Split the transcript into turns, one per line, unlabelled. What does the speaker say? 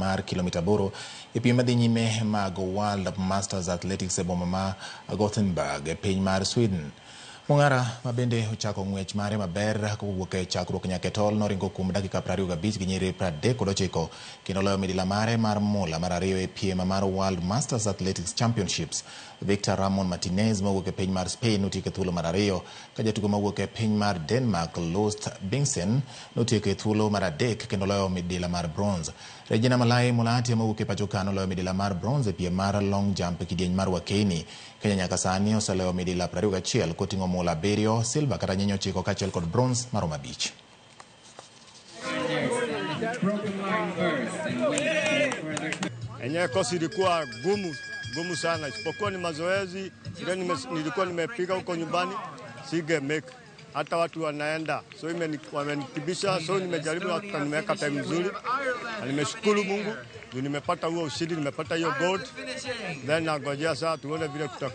mar kilomita 8 e piem madhi nyime mag World Masters Athletics e boma ma Gothenburg e piny mar Sweden. Mong'ara ma bende ochako ng'wech mare maber kowuok e chakruok nyaka e tol noringo kuom dakika 25 gi nyiriri 39 kendo loyo midila mare mar mula mar ariyo e piem mar World Masters Athletics Championships. Victor Ramon Martinez mawuok e piny mar Spain notieko e thuolo mar ariyo ka jatugo mawuok e piny mar Denmark Lust Bingsen notieko e thuolo mar adek kendo loyo midila mar bronze. Regina Malai Mulatia mawuok e pacho ka noloyo midila mar bronze e piem mar long jump e kidieny mar Wakeini. Kenya nyaka sani oseloyo midila 21 koting'o mula 7, silver kata nyinyo 9 kaachiel kod bronze maromo 5.
Enyewe kosi ilikuwa gumu gumu sana, isipokuwa ni mazoezi ile nilikuwa nimepiga huko nyumbani, sige make hata watu wanaenda, so wamenikibisha, so nimejaribu hata nimeweka time nzuri, na nimeshukuru Mungu juu nimepata huo ushindi, nimepata hiyo gold, then nangojea sasa tuone vile tutakuwa.